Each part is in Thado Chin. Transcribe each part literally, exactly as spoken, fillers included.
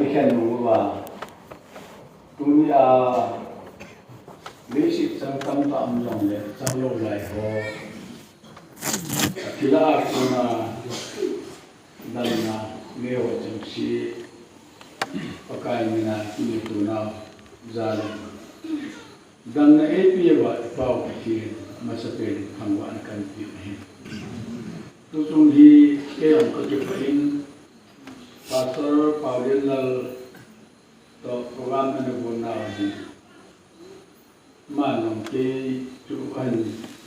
Khen nung uva, tunia leiset chang tamtah um jongle, chang lou lai ho, athilha a kona damna neo chengse, Pakai mina kineptona jal in, damna eipeuva i Pau Pathen masapen in thangvahna kahin pe ahi. Tuchung hi kei jong kakipah in, Pastor Paulianlal toh program ana gonna hi, aman jong kei chu ahin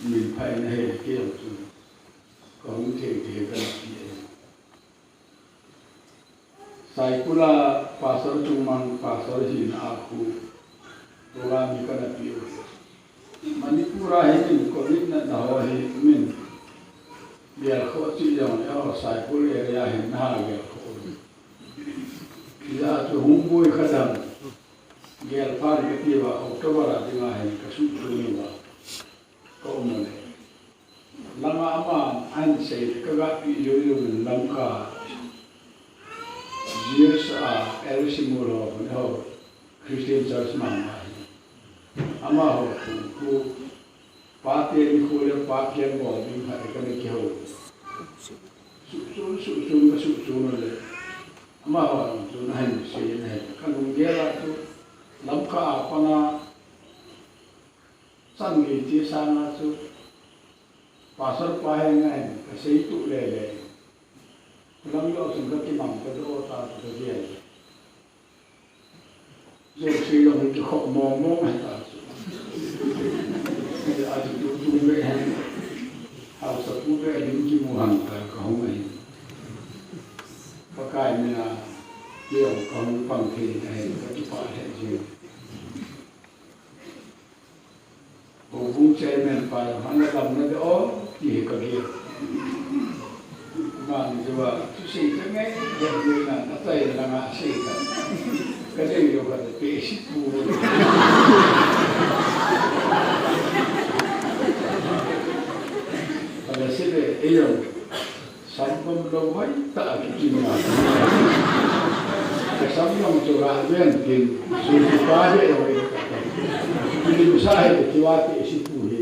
minphat in ahile, kei jong chu kahung thei thei kana pe ahi. Saikul a Pastor Chungmang Pastor hina a khu program hi kana pe u. Manipur a hi min Covid natna ho hi min gelkhoh cheh jongle, o, Saikul area hin naha gelkhoh u. Hijeh a chu hung boi kha dam, gel phat kati uva, October a dinga hin kasuhchon uva ka um u le. Langa aman ahin sei le kaga pe jou jou in Lamka G S a L C Mol ho, Christian Church mama hi. Amaho khu, khu, pate nikho le pa kiang bol ding khat kana kihou. Suhchon, suhchon, kasuhchon u le, amaho jong chun ahin sei in ahi. Kalunggel a chu Lamka a pana chan gei che sanga chu Pastor pa henga hin kasei tuh lele. Lam joh chun kakimang kadoh ta chu kagel. Jouse jong hi kikhop mong mong ahi ta chu. Achu tutu beh hen, haosapu beh lim kimu hang ta kahung ahi. Pakai mina kei jong kahung pang thei ahi, kakipah lheh jeng. Houbung chairman pa jong, ana damna de o, ti hi kagel. Aman jong a, thusei kangai, kangai na, natai langa sei ta. Kadei lou khat le, tehse pu. Ala sei le, ei jong. Sam bom lou hoitah a kikim a. Kasam jong chu ra ven tin, suhpa de jong. Kilim sa hile kiva tehse pu hi.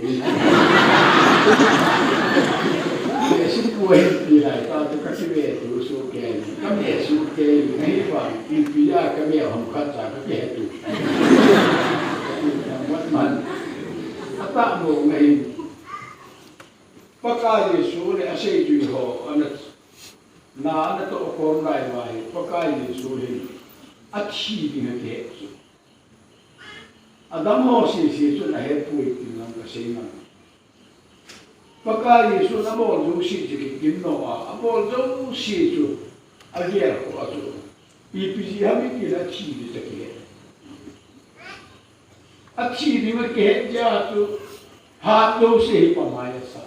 Tehse pu hi ti lai tah chu kakive tu soh kei. Kame soh kei, ahi vang, ipi a kame ham khat cha kakihe tu. Mat man. Atah mo ngai. Pakai Jesu le aseijui ho, ana, na ana tohkhom lai uva hi, Pakai Jesu hin athi ding akihet chu. Adam ho sese chun ahepoi tin jong kasei ngai. Pakai Jesun abol jouse chu kikim nom a, abol jouse chu agelkhoh a chu. Ipi jeh ham itile athi ding chu akihet. Athi ding akihet jeh a chu hat jouse hi pamai asa.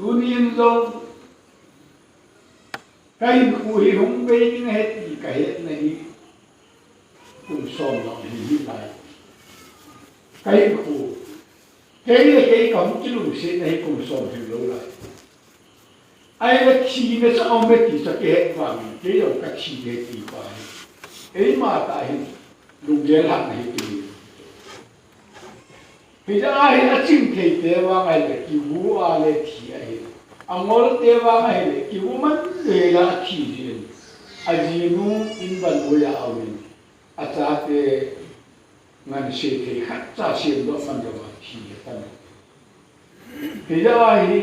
Tunin jong kahinkho hi hung bei ding ahi ti kahetna hi kum som lang hi hih lai. Kahinkho, kei le kei kahung kilungsetna hi kum som hing lou lai. Ahile thina chu aume ti chu akihet vangin, kei jong kathi ding ti pa hi. Eima tah hin lunggel hatna hi ti. Hijeh a hi aching thei te vang ahile kivu a le thi ahi. Angol te vang ahile kivu man le la athi jin. Ajinu in ban uva aumin. Achate ngan sei thei khat cha semdoh man jong athi ahitan. Hijeh a hi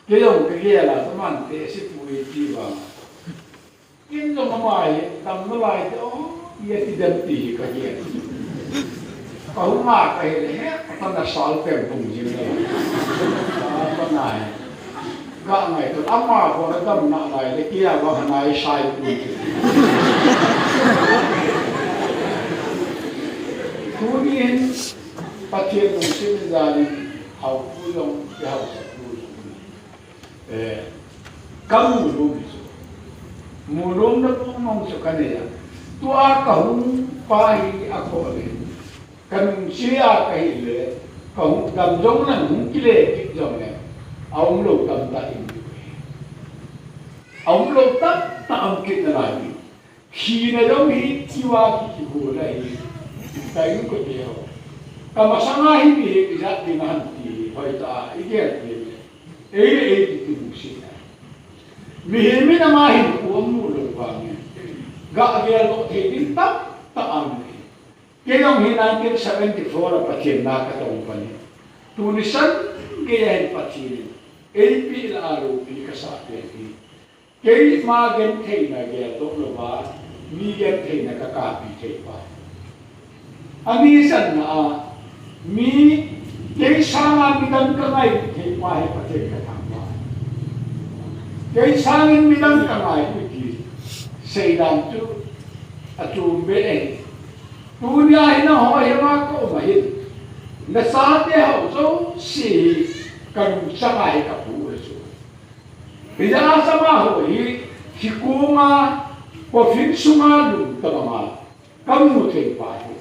kei jong kagel a chu aman tehse pu hi ti vang. Ken jong ama hi damna lai te o, iti dem ti hi kagel. Kahung a kahile he, apana sal peng pung jing le. Apana hi. Kangaito, ama kona damna lai le, kei a vang hanai sai pun ti. Tunin, Pathen lungset in jalin, haopu jong, haosapu jong. Eh, kamu nom hi chu. Mu nomna pung nom chu kanei a. Tua kahung pa hi akhoh le. Kanungche a kahile. Kahung dam jong nang hung kile kit jongle. Aumlou tamtah in. Aumlou tamtah aum kit nalai. Thina jong hi kiva kikihol ahi. Ka inkote ho, ka masanga hi mihem ijat ding ham ti hi hoitah a igel ding. Ei le ei kiti lungset ahi. Mihem in ama hinkho amu lou vangin, gah geldoh thei ding tamtah aum ahi. Kei jong hi nineteen seventy-four a Pathen na katong pan ahi. Tuni chan geiya hin Pathen in eipeh lah a loupi kasah pen hi, keima gentheina geldoh louva, mi gentheina kakapi thei pa. Ani channa a, mi, kei sanga midang kangai thei pa hi Pathen kathangvah. Kei sangin midang kangai ti seidan chu achom beh ahi. Tunia hi nangho henga kaum ahin, nachate ho jouse hi kanung changa hi kapu ahi chu. Hijeh a chama ho hi, hikonga, coffin sunga lum tabanga kamu thei pa hi.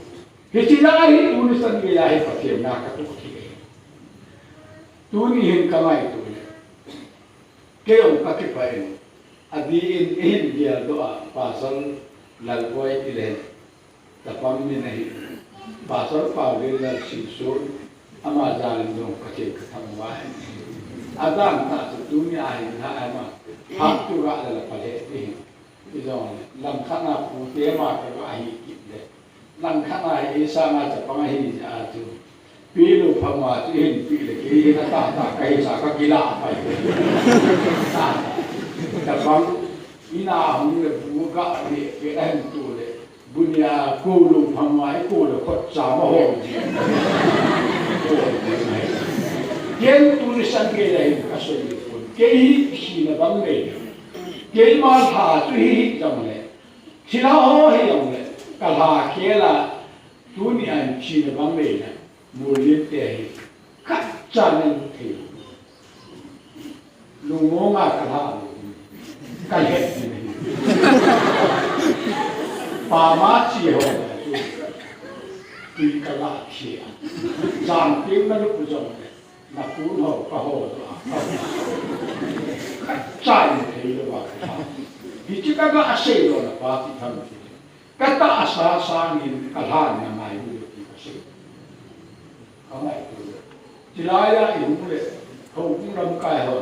Hiche lai hi tuni chan geiya hi Pathen na katoh thei ahi. Tuni hin kangaito le, kei jong kakipah in, adih in eihin geldoh a, Pastor Lalboi ile, chapang min ahi, Pastor Paulin Lalsingson, ama jal in jong Pathen kathangvah in, adang tah chu tunia hin ha ama, phat chu gah lal a pha lheh ding. Ijongle, langkhat a pute ma kagah hi kit le, langkhat a hi eisanga chapang ahi jeh a chu, pelou phamma chu eihin peh le, kei hi natahtah kahi sa kakilah pai. Chapang, ina hung le bu gah le, kei ahin to le, bunia kolou phamma, ikou le khotcham ahol ji. Ken tuni chan geiya hin kasei pon. Kei hi thina bang nei. Keima lha chu hi hi jongle, thilha ho hi jongle, kalha khel a, tunia hin thina bang nei na, Mullin te hi, khatcha namu thei. Lungmonga kalha lou, kalhet ji nahi. Pama chi ho chu, tui kalah khel a, chang teng nalup jongle, nakun ho kaho doh a, khatcha imu thei louva kalha. Hiche kagah sei lona pa chu tham ti. Katahsa sangin kalhan na ngailu ti kasei. Kangaito le, chulaiya ihung le, houbung lamkai ho,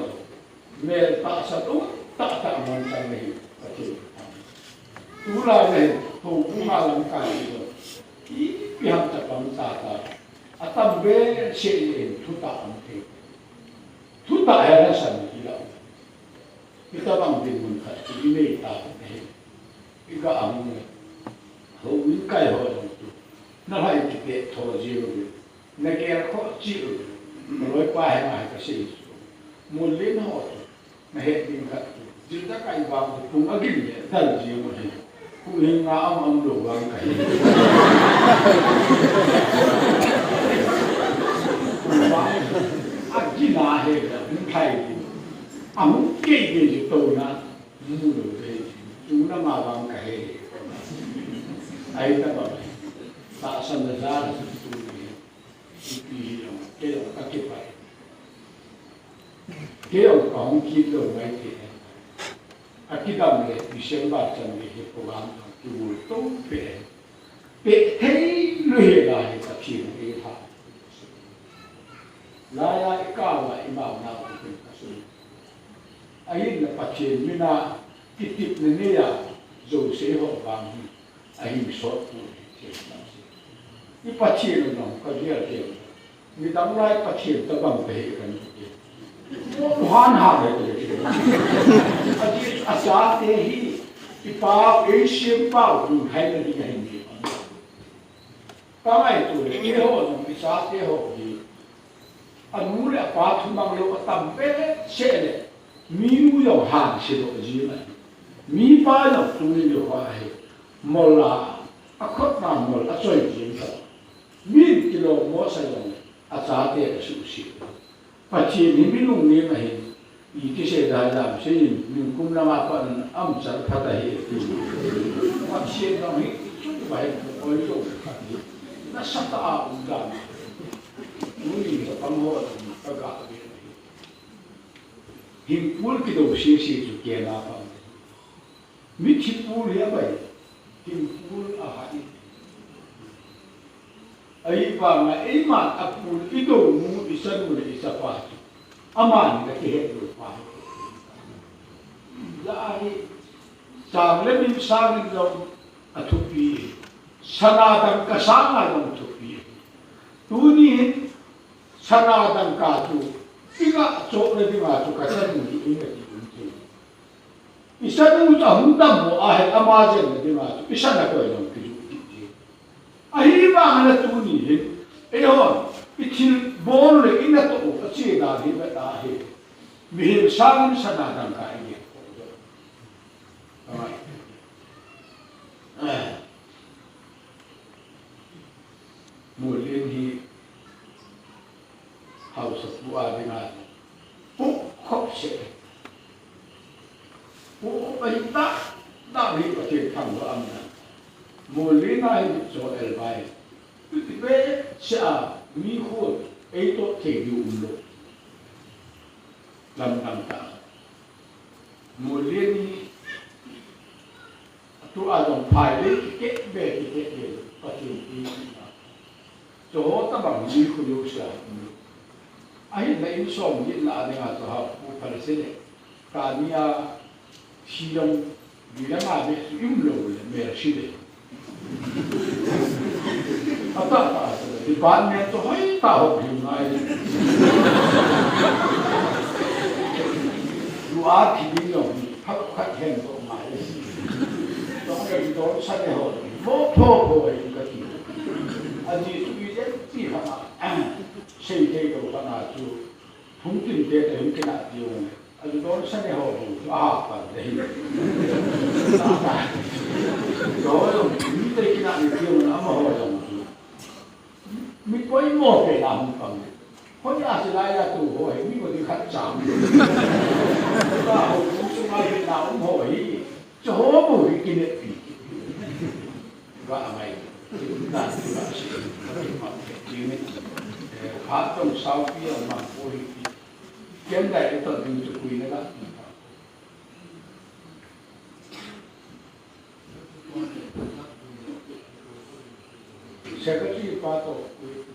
mel tahsa um tahtah manchang nahi, Pathen. Tulai le, houbung a lamkai ho, ipi ham chapang tahtah, atam behseh in thutah aum thei. Thutah hela san kila. Hitobang dinmun khat chu inei tauvin ahi. Igah hung le, houin kai ho jong chu, nalhai kipeh tho jeng uvin, nagelkhoh cheh uvin, kaloipa henga hi kasei chu, Mullin ho chu, nahet ding khat chu, jilda kai vang chu pung agin le dal jeng u ahi. Huhhing nga am am lou vang kahi. Agin a hile hung thai ding, ahung kei ding chu touna mu lou ve. Tuna ma vang kahe. Ahitobang, tahsan le jal chu tuni hi, ipi hijong, kei jong kakipah e. Kei jong kahung kit lou ngai thei e. Akidam le December chan gei hi program jong kibol to peh e. Peh thei lou hel a hi Pathen in eilha. Laiya ikah uva imaonau pen kasei. Ahinla Pathen mina kitepna neiya jouse ho vang hi ahin sot poi, ti kasei. I Pathen u jong kagel gel. Midang lai Pathen tobang kahi kati. Mo han ha le ti. Ajeh chu achate hi, ipa, eisempau, lunglhaina ding ahin nei. Kangaito le, eiho jong ichate ho hi, anu le apa thumang lou atam behseh le, minu jong hanse doh jing ahi. Mipa jong tuni nikho hi, mol a, akhut na mol achoi jing ta. Min kilom mo sa jong le, achate asuhset. Pathen hi mi lungnem ahin, iti sei dai dam seiyin, nikum langa pat in amchal phat ahi ati. Pathen jong hi ichung uva hin oi lou khat hi, nasatah a um dan. Tuni chapang ho jong kagah ve ahi. Hinkho kidou sese chu kei na pang. Mithi pul hi abai. Thingpul ahat in. Ahivanga eiman apul idou nu, isanu le isapa chu amani nakihet lou pa hi. Hijeh a hi chang le min sangin jong athupi, sana dangka sanga jong athupi. Tuni hin sana dangka chu iga chohna dinga chu kachanu hi eina ti um thei. Isanu chu ahung dammo ahile ama jenna dinga chu isana koi jong kijoh kit ji. Ahivangin tuni hin eihon ithilbol le inatoh u ache dan hi vet ahi. Mihem sangin sana dangka igel. Molin hi haosapu a dinga poh khop seh. Poh khop ahi tah tah hi Pathen thangvah aumna. Molin a hi mitcho el bai. Ipi behseh a mi khun eitoh thei diu umlou. Lamdang tah. Molin hi tua jong phai le kikeh be, kikeh be, Pathen pi pi na. Chuho tabang mi khu jouse a um lou. Ahinla insung gin la a dinga chu haosapu phal se le. Kani a si jong, bi langa be chu um lou le, mel si le. Atah tah se le, department chu hoitah hop hih ngai. Tua thi ding jong, phat khat hen toh ngai. Jong le don sa le ho, mo pho pho hi kati. Ajeh chu ijat ti kha ma. Sei thei lou khat na chu, phung tin te te hung kinah ti jong le, adu don sa ne ho ho chu aha pan le hi. Ho jong mi te kinah ni ti jong le, amaho jong chu mi poimo pen a hung pang le. Hoiya silai a tu ho hi mi ko di khat cham. Ka ho chu mai na um ho hi. Chuho bou hi kineppi. Ga angai. Ga, ga si. Ga ki ma ke ti ni. Eh, phat tong saupi a ma ko hi. Ken dai to ding chu kui na ga. Secretary pa to kui.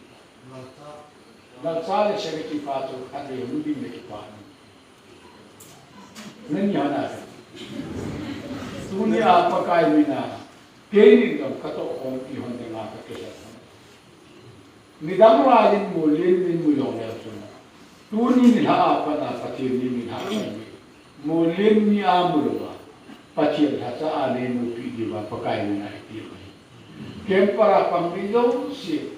Lalcha le secretary pa chu khat le hung ding le kipa. Nani hana. Tuni a Pakai mina, keinin jong katoh khompi hon dinga kakihel. Midang laiyin Molin min mu jong leu chun. Tuni nilhah a pat a Pathen ni nilhah a pat ni. Molin ni a mu louva, Pathen lhacha a neimupi diuva Pakai mina iti uve. Kempara pang ni jouse,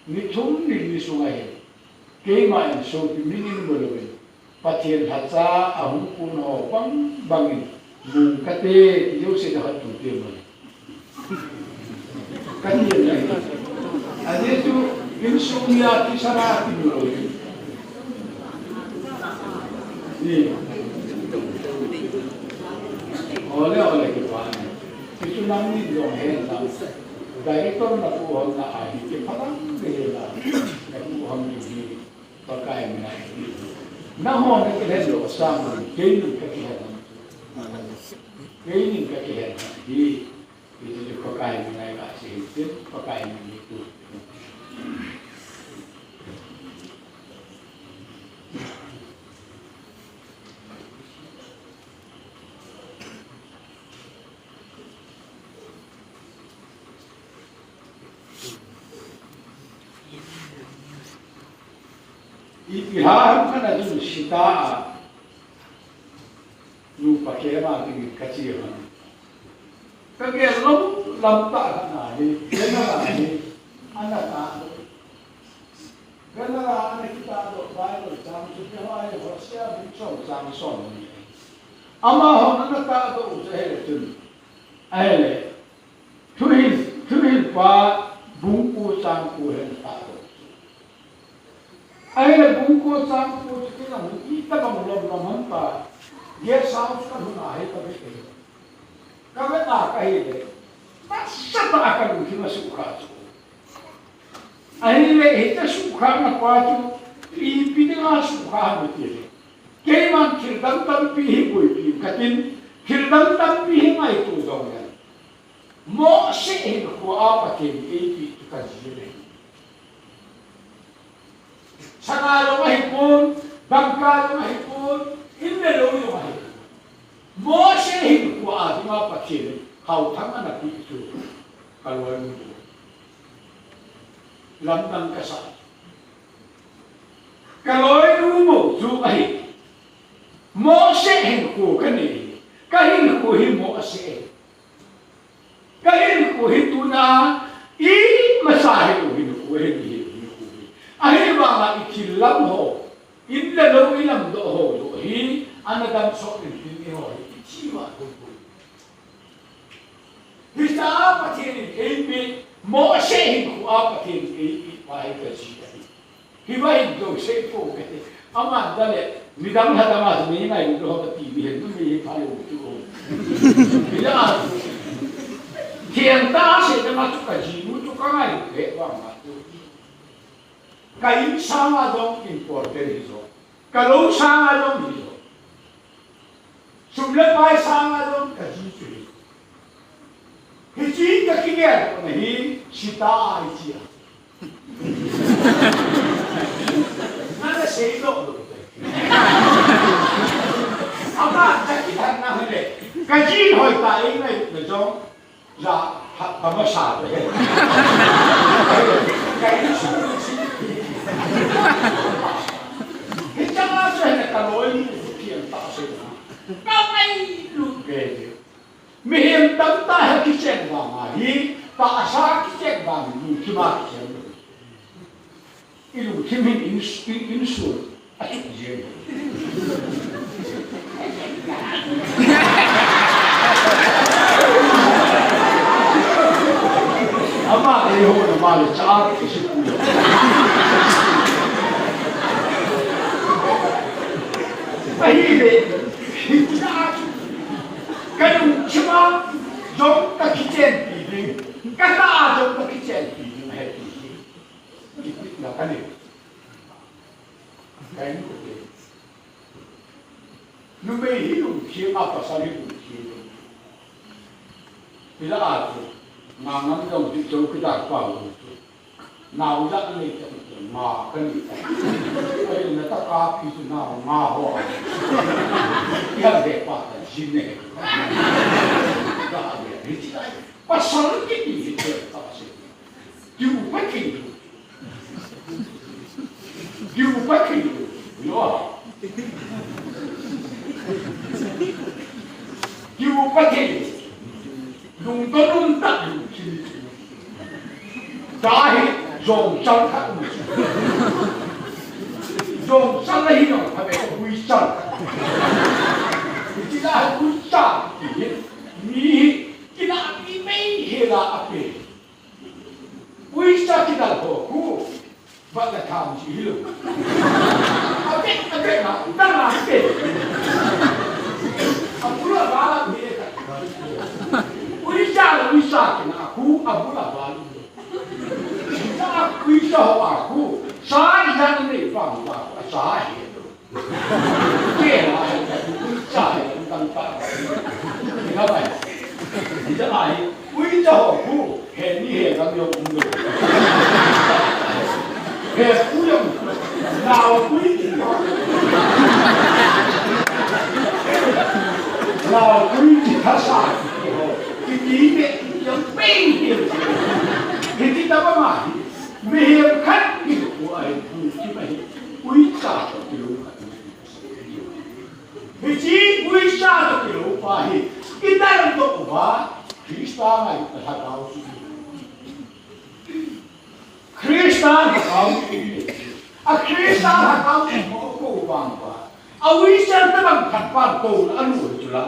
ni thum ni li sunga hin, keima in sopi min in mu louvin, Pathen lhacha ahung kon ho bang bangin, mong kate, ti jouse na khat tum te mo. Kati le. Ajeh chu, insung mi a kisara ti mu lou. Ni. Ole, ole, kipa ni. Hichu nangni jong hen lang. Director na pu hon na ahi, kiphalang de la. Na pu hon ni hi. Pakai mina hi. Nangho na kilhen lou sang, keinin kakilhen. Keinin kakilhen hi. Hichu Pakai mina hi kasei hin tin, Pakai mina hi tu. I, i ha ham kana dun sita a. Nupa kema dingin kache hon. Kagel lou lam tah khat na hi, kena na hi, ana tah doh. Kena na ana kitah doh Bible chang chu keiho a hi Hosea bung som chang som ni. Amahon ana tah doh u chu ahile chun. Ahile. Thuhil, thuhil pa bung ko chang ko hi ana tah doh. Ahile bung ko chang ko chu kei jong itobang lom lom ham pa, guest house kalhun a hi kavet e. Kavet a kahile, nasatah a kalungthim asukha chu. Ahile hiche sukha na pa chu ipi dinga sukha ham itile, keiman thil dang tampi hi boipi katin, thil dang tampi hi ngaito jongle, Mose hinkhoa Pathen in eipeh chu kaji ahi. Sana jong ahipon, dangka jong ahipon, in le lou jong ahipon. Mose hinkhoa dinga Pathen in hauthang ana peh chu kaloinu bou. Lamdang kasa. Kaloinu bou chu ahi. Mose hinkho kanei. Kahinkho hi Mose ahi. Kahinkho hi tuna, imacha hilou hinkho ahi, hinkho hi. Ahivanga ithil lam ho, in le lou ilamdoh ho joh hi, ana damsot in tin eiho hi, ithi uva gulgul. Hichea Pathen in eipeh, Mose hinkhoa Pathen in eipeh pa hi kaji ahi. Hiva hin jouse po kati. Aman tale, midang lhadang a chu mi ngailut lou kati, mi hin tu mi hi phalou tu. Hia, thengtah a seidang a chu kajinu chu kangailut lheh vang a chu. Ka in sanga jong important hijo. Kalou sanga jong hijo. Sum le pai sanga jong kaji chu hi. Hiche kakigel kona hi, sita ahi tia. Nana seidoh lou. Ama cha kithat na hile. Kaji hoitah a eingailutna jong. Ja, ha, ha, masa le. Ka in sung si. Hichea chu hina kaloinu thengtah a seina. Kangailut be. Mihem tamtah hi kichen vang ahi, tahsa kichen vang, lungthim a kichen. Ilungthim hin in, in, insung achuh jeng. Ama eiho na ma le cha ki si pu. Ahile, kalungthim a jong kakichenpi ding, katah a jong kakichenpi ding ahi. Ipi na kanei. Kain ko te. Numei hi lungthim a, pasal hi lungthim. Ila a chu, nga ngam jong chu chou kidak pa lou chu. Nao ja nei ta chu nga kanei ta. Ai na ta kapi chu nao nga ho. Iha de pa ta jin ne. Ka a de, hi chi ai. Pasal kiti hi chu ta se. Kiu pa thei lou. Kiu pa thei lou. Yo. Kiu pa thei lou. Lungdon um tah lou. Tahi jong chal khat um. Jong chal la hi jong khat be hui chal. Hiche la hui chal. Mi hi kina mi mei hi la a pe. Uicha kidal ho khu, bat la tham chi hilou. Abet, abet na, dang na abet. Abul abal a mi e ta. Uicha la uicha kina khu, abul abal. Uicha, uicha ho a khu, sa ijat nei vang uva, sa he. Kei la, cha, ka bai. Ni cha ai, ui cha ho khu, he ni he gam jong um lou. He khu jong, nao kui ti ho. Nao kui ti tha sa ti ho. Kiti ne, jong peng ti. Kiti ta ba ma hi. Mihem khat hi khu ai khu ti ma hi. Ui cha ko ti lou khat. Hiche uicha toh kilou pa hi, i daldoh uva, Christa ngailutna lhagao chu. Christa lhagao chu. A Christa lhagao chu mo ko vang uva. A uicha tabang khat pa ko a lu chu la.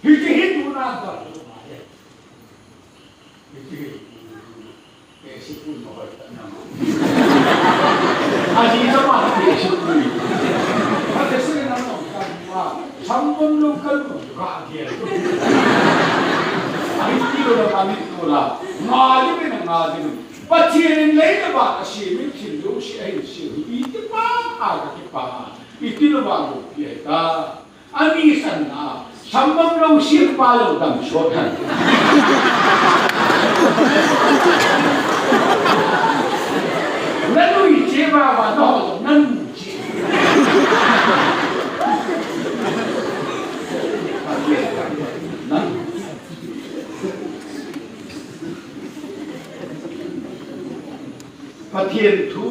Hiche hi tuna daldoh uva hi. Aji sama ti aji pui. Ate sene na no kama. Sambon lo kal no ka dia. Ai ti lo la kami to la. Ngali be na ngali. Pathen in lei le van a semin thil jouse ahin sem hi iti pa a ka ti pa. Iti lo van lo pi ai ta. Ani sanna, sambon lo siam pa lo dam sot han. Nanui che vava, naho nanui che. Pathen, Pathen thu,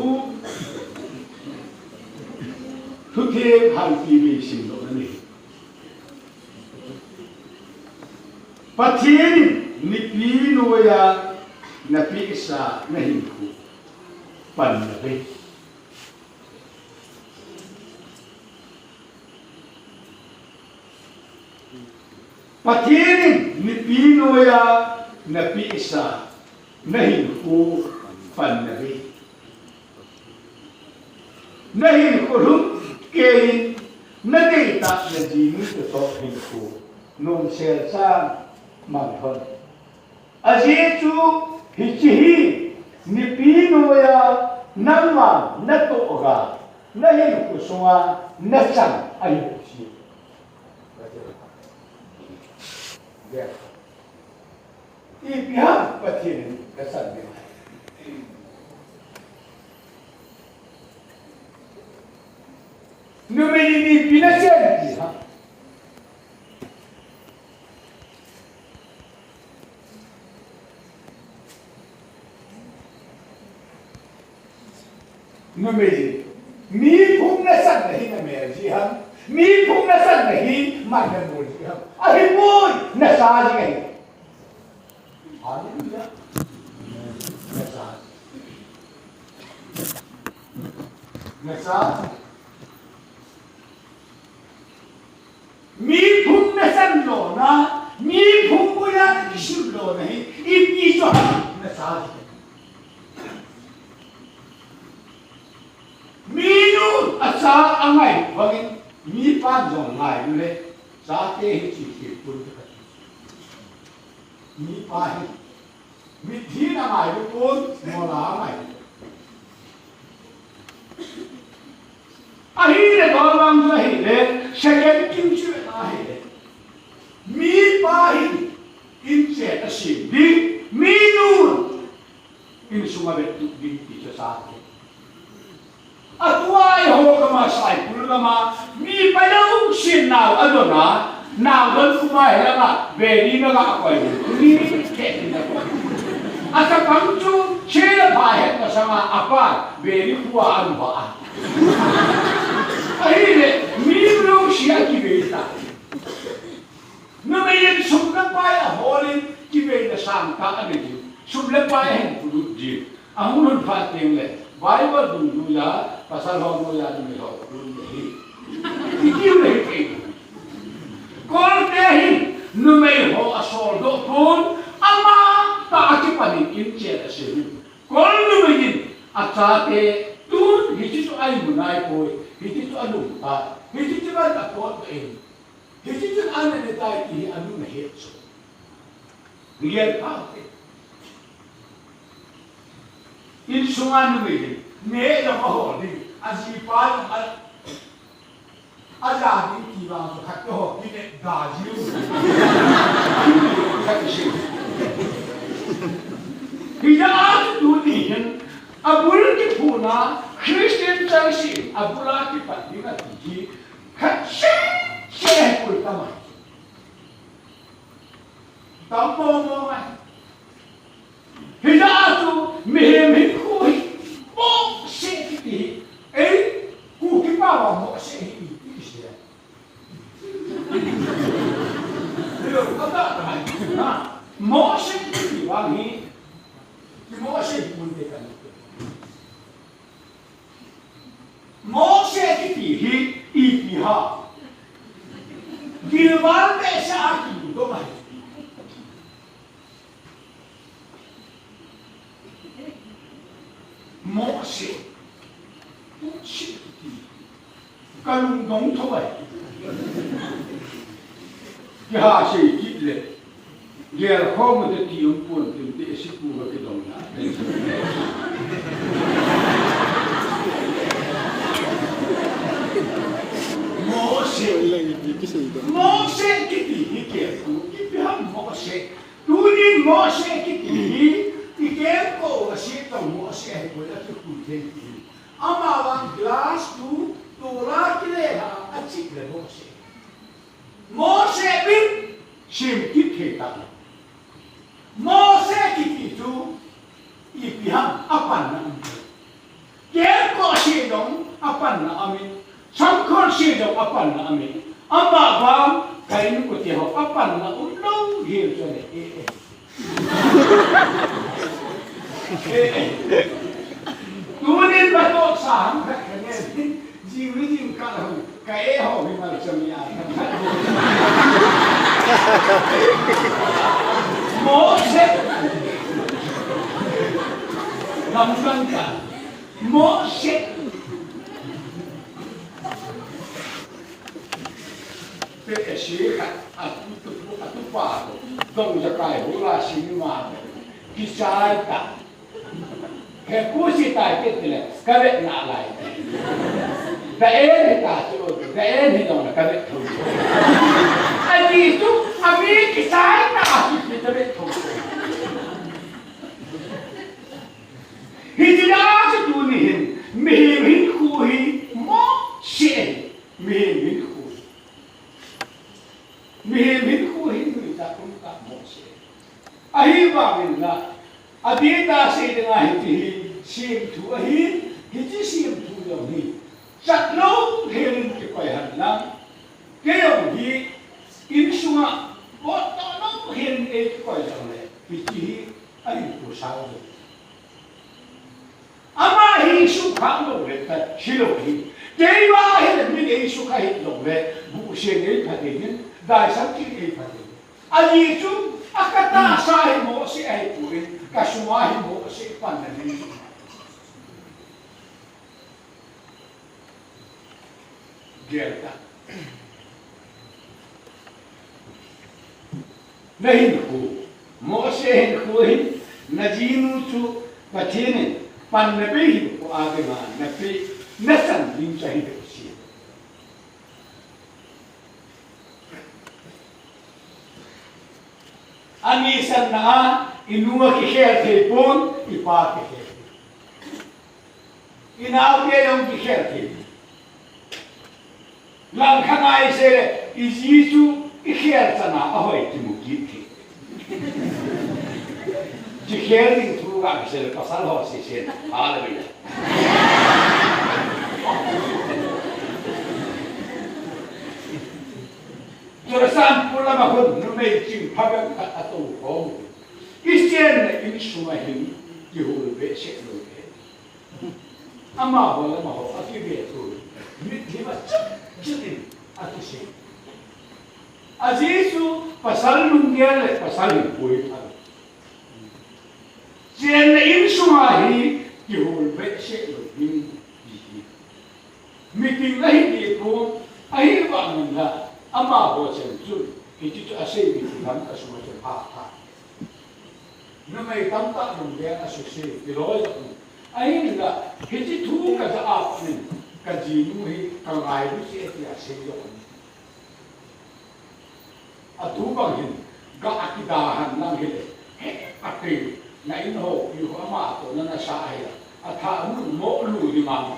thu theng hal ti mi sim lo na ni. Pathen in nipi noiya napehsa nahinkho pan nave. Pathen in nipi noiya napehsa nahinkho pan nave. Nahinkho lhum keiyin, nadeitah najinu toh hinkho nomsel chan manlhon. Ajeh chu hiche hi nipi noiya nangma natoh ga, nahinkho sunga nachan ahi bouve. Ipi ham Pathen in kachan ding. Numei in ipi nachen ti ham. Numei, mi phung nasan nahi namel ji ham, mi phung nasan nahi man namol ji ham. Ahipoi, nasa ji ahi. Hallelujah. Nasa. Nasa. Mi phung nasan lona, mi phung boiya nakisim lona hi, ipi chu ham nasa. Minu acha angai bangin, mipan jong ngai le, chate hi chi thil pun ka. Mipa hi, mithi na ngai pun, mola ngai. Ahile, tolvang chu ahile, second king chu ahile. Mipa hin, in chet a sem ding, minu in sunga vettup ding ti chu sa te. Atua eiho gama, Saikul gama, mipa lungset nau adon a, nau don kuma helanga, beri naga koi, ni khe ni na koi. Achapang chu, chela pha het na sanga, apa, beri khua aluva a. Ahile, mi lungset a kivei ta. Numei in sum le pai aholin kiveina sangtah anei diu. Sum le pai ahin polut diu. Ahung lhun phat teng le, Bible dungjuiya, pasal ho noiya numei ho polut ahi. Itiu le hiti. Kolte hin numei ho asoldoh pon, amatah a kipanin in chet asem. Kol numei in achate tun hiche chu aimu nai poi, hiche chu alum tai, hiche chu ban apot in. Hiche chun ana ne tai ti hi anu nahet chu. Ngen pha te. Insunga numei hi, ne jong ahol ding, ajipa jong a, aja ding ti vang chu khat ho, kine da jiu. Khat si. Hijeh a chu tuni hin, abul kiphuna, Christian church in, abul a kipat ding ati hi, khat seh seh pui tamai. Tam mo mo ngai. Hijeh a chu mihem hinkho hi mohseh kiti hi. Ei, Kuki pao a mohseh hi iti sei. Hilo, kata ta hai. Na, mohseh kiti vang hi. Kimohseh hi mun te kan. Mohseh kiti hi ipi ham. Gilgal behseh a kilungdong ahi. Mohseh. Mohseh kiti. Kalungdong tho ahi. Kiha sei kit le. Gel khom te ti um pon tin te si pu ga kidong na. Mohseh. Mohseh kiti hi ke tu, ipi ham mohseh. Tunin Mose kiti hi, i kengkoh a si tong Mose ahipoi, akikhui thei ti. Amavang glass tu, tol a kile a, achih le Mose. Mose bin, sim kit thei ta. Mose kiti chu, ipi ham, apanna um. Kengkoh se jong apanna aume. Sangkhol se jong apanna aume. Amavang ka inkote ho apanna umlou hel chu le. Eh, eh. Eh, eh. Tunin natoh sa ham khat ka nei. Jing le jing kah ho. Ka eh ho hi mal cham ya. Mose. Lam kan ka. Mose. Pe esi khat, atu, atu, atupa to. Dong jakai hula sini ma. Kichai ta. He kusi tai ke tile, ka vet na lai. Da en hi ta chu, da en hi dong na ka vet tho. Ani tu, ami kichai ta, aki ki ka vet tho. Hiti a chu tuni hin, mihem hinkho hi Mose, mihem hinkho. Mihem hinkho hi nuitah umtah Mose. Ahivangin la, adeh tah a sei dinga hiti hi, semthu ahi, hiche semthu jong hi, chatlou helin kikoi hen lang, kei jong hi, insunga, botdoh lou helin eikikoi jongle, hiche hi, ahinkho sao jong. Ama hi sukha lou le ta, hilou hi. Keiva hi le min eisukha hih lou le, bu se nei pha ding hin, daisang kin ei pha ding. Ajeh chu, akatahsa hi Mose ahipoi, kasunga hi Mose panna nei. Gel ta. Na hinkho, Mose hinkho hin, na jinu chu Pathen in panna bei hinkho a dinga na pe, na chan ding chu ahi ding si. Ani sanna a, inu akikhel thei pon, ipa akikhel. Inaote jong kikhel thei. Langkhat a isei le, iji chu ikhel chan a ahoi kimu kit thei. Kikhel ding thu kasei le pasal ho seiset. Hallelujah. Churachandpur lama khun numei ching phabep khat atou khom. Christian na insunga hin kihol behseh lou e. Amaho le amaho akive thou. Mitlhi ma chut chut in akisei. Ajeh chu pasal lunggel le pasal hinkho hi phalou. Chenna insunga hi kihol behseh lou ding ti hi. Meeting ahi ti pon, ahivangin la, amaho chen chun, hiti chu asei mitlhi lam kasunga chun pha pha. Numei tamtah lunggel asuse, kiloi jong. Ahinla, hiche thu kaja a pat in, kajinu hi, kangailu cheh e tia sei jong. Atu bang hin, ga akida hen lang hile, he, ati, na in ho, pi ho ama toh, nana sa ahi la, atha mun mo lu ding a.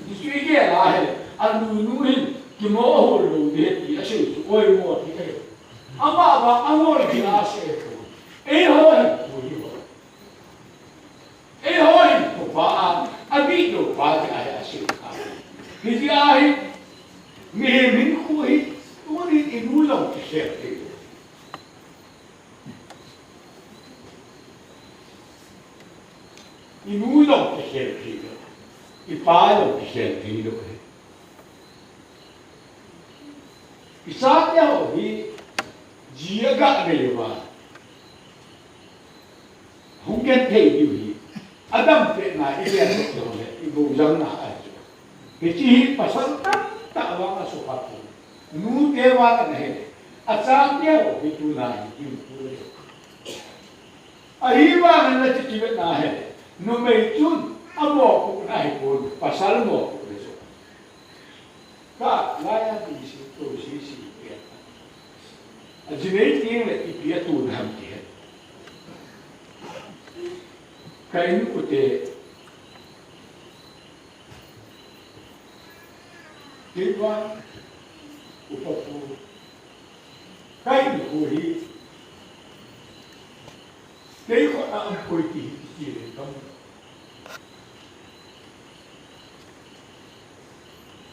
Hichu igel a hile, alu nu hin, kimo hol lou ding ahi ti, asei chu, oimo ti ahi. Amavang angol ding asei chu. Eiho hin, pu hi ho. Eiho hin, pu pa a, adih lou pa ti ahi asei chu. Hiti ahi, mihem hinkho hi, tunin inu jong kikhel thei lou. Inu jong kikhel thei lou. Ipa jong kikhel thei lou. Ichate ho hi, ji aga nei uva. Hung genthei diu hi. Adam pehna igel lou le, igojang na ahi. Hiche hi pasal tamtah vang asukha pon. Nute vang ana hi. Achate ho hi tuna hi, hinkho le. Ahivangin la hiche kivetna hi. Numei chun, amopohna ahipon, pasal mopohna chu. Ka, laiya ti si, to si si, pia. Ajinei teng le, ipi atoh ham ti. Ka in u te, kei vang upa pu, ka in u hi, kei khut a um poi ti hi ti le kam.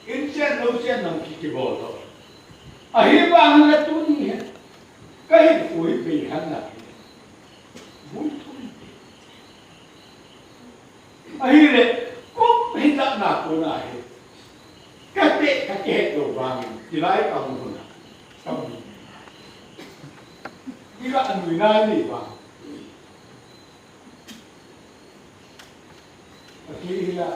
In chen lo chen nang ki ki bol to. Ahi vang la tuni hi. Ka in u hi bei han na. Bui tuni. Ahile, kum hijat na kona hi. Ka te, ka kihet lou vangin, hilai ka mu na. Ka mu. Iga anui na ni vang. Aki hila.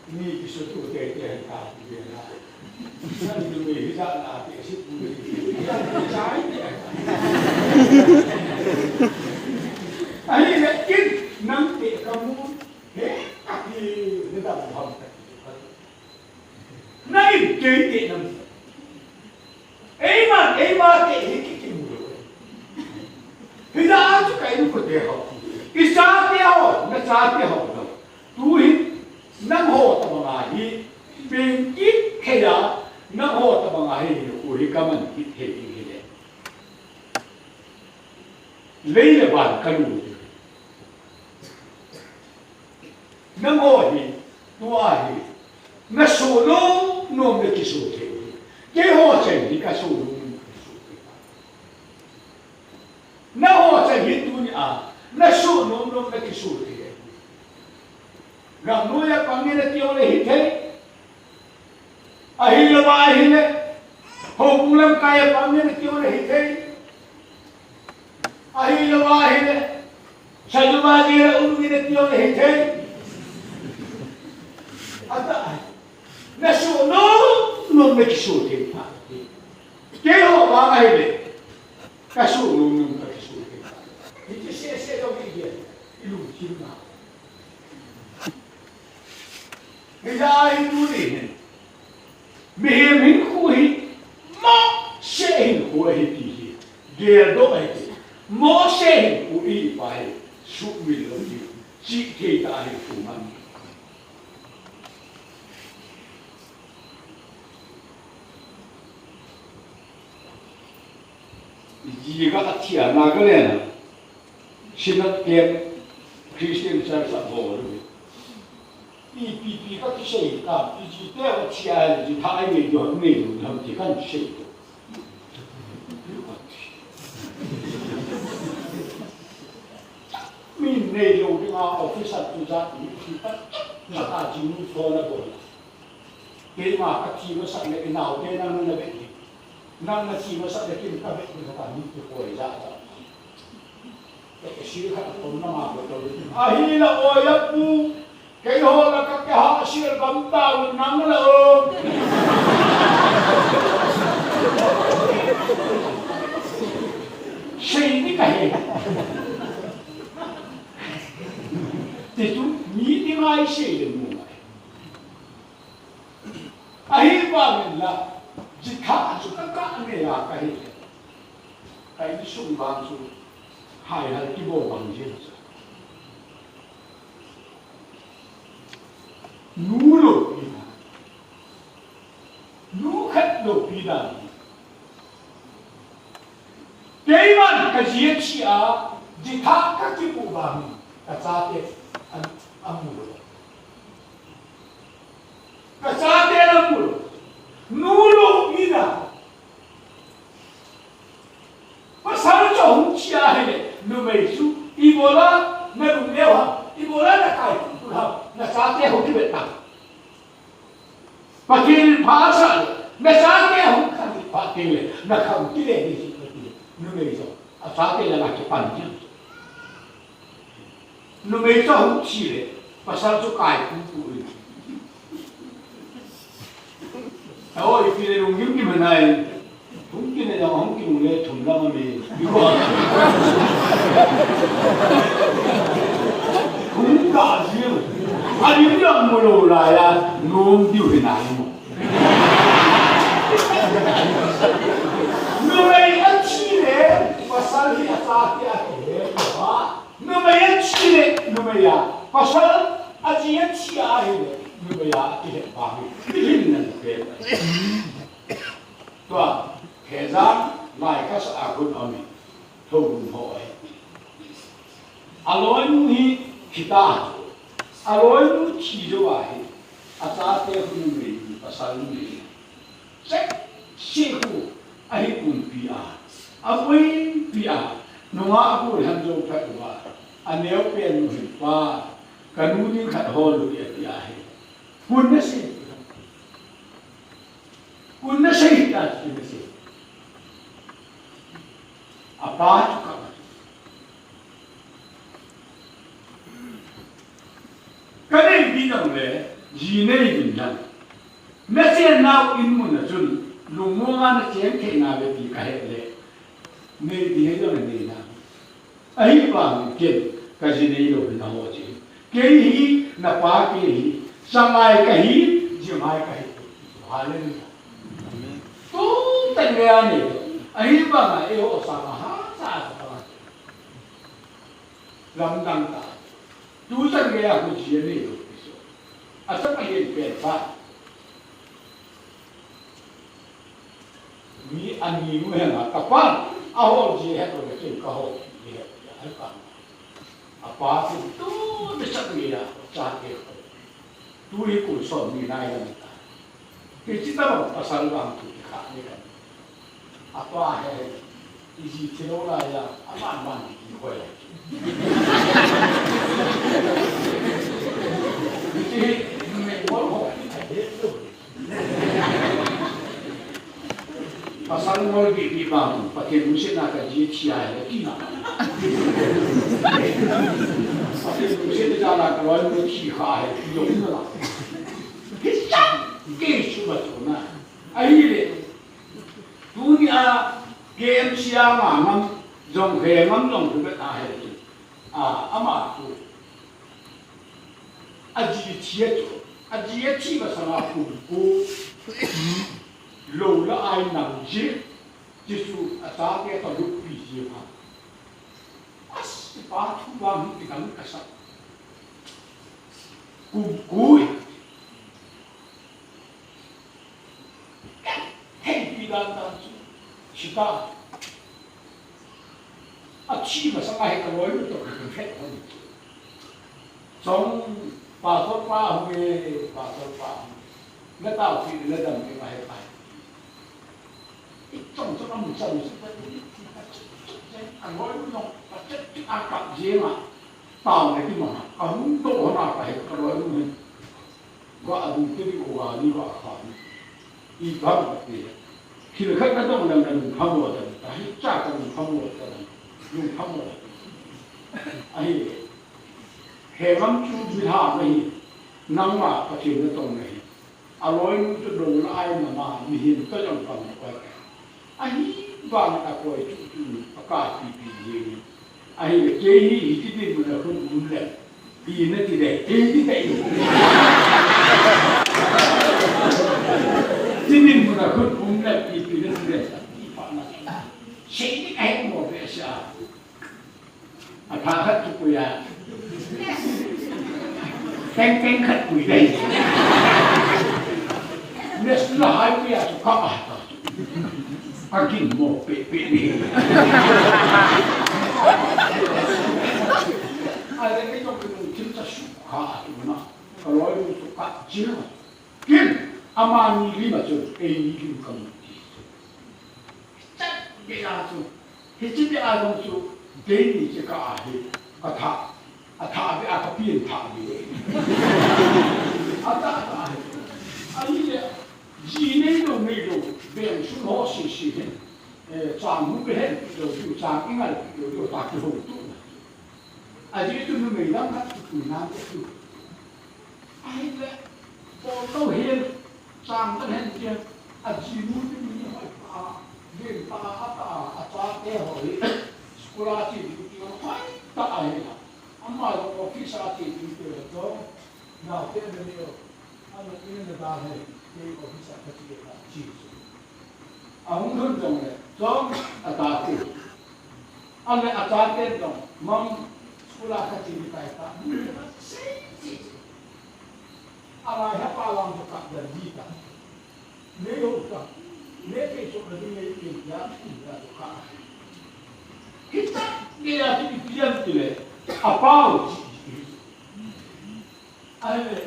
Ni kisu tu te te ta ku de na. Sa ni tu me hi sa na te si ku ni. Sa ni te. Ahile kin nang te ka mu. He, aki ni ta mu ham ta. Na in kei te nam. Eima, eima te hi ki ki mu lo. Hila chu ka in u te ho. I chate ho, na chate ho lo. Tu hi, nangho tabang a hi, peng kit thei a, nangho tabang a hi, u hi ka man kit thei ding hi le. Lei le van ka lu. Nangho hi, tua hi, na so nom nom le kiso thei. Keiho cheng hi ka so nom nom le kiso thei. Nangho cheng hi tuni a, na so nom nom le kiso thei. Gamnoi a pang nge na ti u le hithei. Ahilou va ahile. Houbung lamkai a pang nge na ti u le hithei. Ahilou va ahile. Sajuba jira um nge na ti u le hithei. Ata. Na so nom nom le kiso thei. Keiho vang ahile. Ka so nom nom ka kiso thei. Hiti sese lou hi dia. I lungthim na. Hijeh a hi tuni hin. Mihem hinkho hi. Mose hinkho ahi ti hi. Geldoh ahi ti. Mose hinkho i pa hi. Sumil lou hi. Chih thei tah hinkho man. Ji ka athi a Nagaland a. Synod Camp Christian Church a bol u. Ipi pi ka kisei ka, pi ji te athi a ji tha ai nei jo nei lo ham ti kan sei. Min nei lo ding a officer tu jat mi ti ka, na ka ji nu so na bol. Keima ka thi masat le, i nao te nang na bet ni. Nang na thi masat le, kin ka bet ni ka ta ni tu koi ja ja. Te ke si ka ta tom na ma ko to. Ahila o ya pu. Keiho la ka ke ha si gam ta u nang la o. Sei ni ka he. Te tu ni ti ngai sei le mu ngai. Ahivangin la, jitha chu ka kah nei a ka hi. Ka insung vang chu, hai hal kibol vang jin chu. Nu loupi dan. Nu khat loupi dan. Keiman ka ji athi a, jitha ka kimu vangin, ka chate an, an mu lou. Ka chate an mu lou. Nu loupi dan. Pasal chu hung thi ahile, numei chu, ibola na lungneo ham, ibola na kaiku ham, na chate hung kivet ham. Pathen in pha asah le, na chate hung khan pha teng le, na khang kile ni si pha teng le, numei jong, a chate la na kipan jeng. Numei chu hung thi le, pasal chu kaiku pu in. Aw, ipi le lunggim kimanai. Hung kile jong, hung kinung le thum lang a mi. Hung ka jing. A lim lang mu lou lai a, nom diu hi nai mo. Numei athi le, pasal hi a chate ahi le, Pasal a ji a thi ahile, numei a kihet vang hi, kihin nan pe. Tua, Thejang, lai kasa a khun ami, Thoubung ho ahi. Aloinu hi, thi ta, aloinu thi jou ahi, achate khu numei, pasal numei. Chek, si khu, ahi kumpi a, abuipi a, nunga abu han jou phat uva, aneo pen nu hin pa, kanu ding khat hol u ati ahi. Kun na sei. Kun na sei ta, kun na sei. Apa chu ka. Ka nei di nang le, ji nei di nang. Na chen nau in mun a chun, lungmong a na chen thei na ve ti ka he le. Nei di he jong nei na. Ahivangin ken, ka ji neilou hi na ho chi. Kei hi, na pa kei hi, sangai ka hi, jimai ka hi. Hallelujah. Amen. Tu tan le a nei. Ahivanga eiho sanga ha sa sa ta. Lamdang ta. Tu tan le a khu ji neilou. Asa pa hin pen pa. Mi ani nu he na ka pa, a ho ji he ko le kin ka ho ji he, ai pa. A pa tu tu de sa ni ya, cha ke ko. Tu hi ku so mi na ya ta. Ke chi ta ba pasal bang tu ki kha ni ka. A pa he, i ji thi lou lai a, a man man ki ko ya. Ki me mo ho, a he lo. Pasal ngol bibih bang, Pathen lungsetna ka ji thi a he, ti na. Pathen lungsetna jal a ka loi mu thi kha he, ti jong na la. Hi cha, ke su ma chu na. Ahile, tuni a, K M C a ma ngam, jong he ngam jong tu be ta he tu. A, ama tu. A ji thi a chu, a ji a thi masanga kum ko lou la ai nam ji, Jesu a chate ka luppi ji ha. As, pa thu vang hi kidang ka sa. Kum ko. Hei, pi dan dan chu, si ta. A thi masanga hi ka loi lu to ka phet hon. Chong, pastor pa hung e, pastor pa hung. Na tao pi na dam pi ma he pai. I chong chong am chong si pa ti ti ka chu chu chu a loi lu no, ka chu chu a kap je ma. Tao na ki ma, ka hung to hon a ka he ka loi lu he. Ga a ding te di o ga ni ga kha ni. I ga ma te. Thil khat na dong dang dang phamo dang. Ta hi cha ka dong phamo dang. Dong phamo dang. Ahi. He ngam chu mi ha na hi. Nangma Pathen na tong na hi. A loi nu chu dong na ai na ma mi hin to jong pang na koi. Ahivang a koi chu chu a ka pi pi jeng. Ahile kei hi hiche dinmun a khun um le, ipi nati ding, kei ti ding. Hiche dinmun a khun um le, ipi nati ding. Ipi pa na. Sei ni kai mo be sa. A pha khat chu pui a. Teng teng khat pui ding. National Highway a chu kap a ta. Ka ginmo pehpeh ni. Ahile kei jong ka lungthim cha sukha a tuna. Ka loi lung sukha jing a. Kin, amani lim a chu, eini lim ka mu ti. Chat gei a chu. Hiche beh a jong chu, keini che ka ahi, ka tha, a tha beh a ka pi in tha beh. A tha, a tha ahi. Ahile, ji neilou, neilou, veng sung ho sese hin, eh, chang hung kihen lou diu, chang i ngal lou diu, ta kihou tu. Ajeh chu numei lang khat kipui nan te tu. Ahile, bol lou hen, chang kan hen tia, ajinu te mi hoi ta, ven ta, a ta, achate ho hi, school a che ding ti hoi ta ahi la. Ama jong office a che ding ti ho jong, naote na ni o, ana in na da he, kei office a ka che ta, che chu. Ahung lhun jongle, jong ata khu. Ahile achate jong, mang Pula ka ti ni kai ta. Sei, sei, sei. Alai ha pa lang ka dan di ta. Nei ho ta. Nei ke so na di nei ke ya ti ya to ka. Kita ni ya ti pian ti le. Apau ti. Ahile,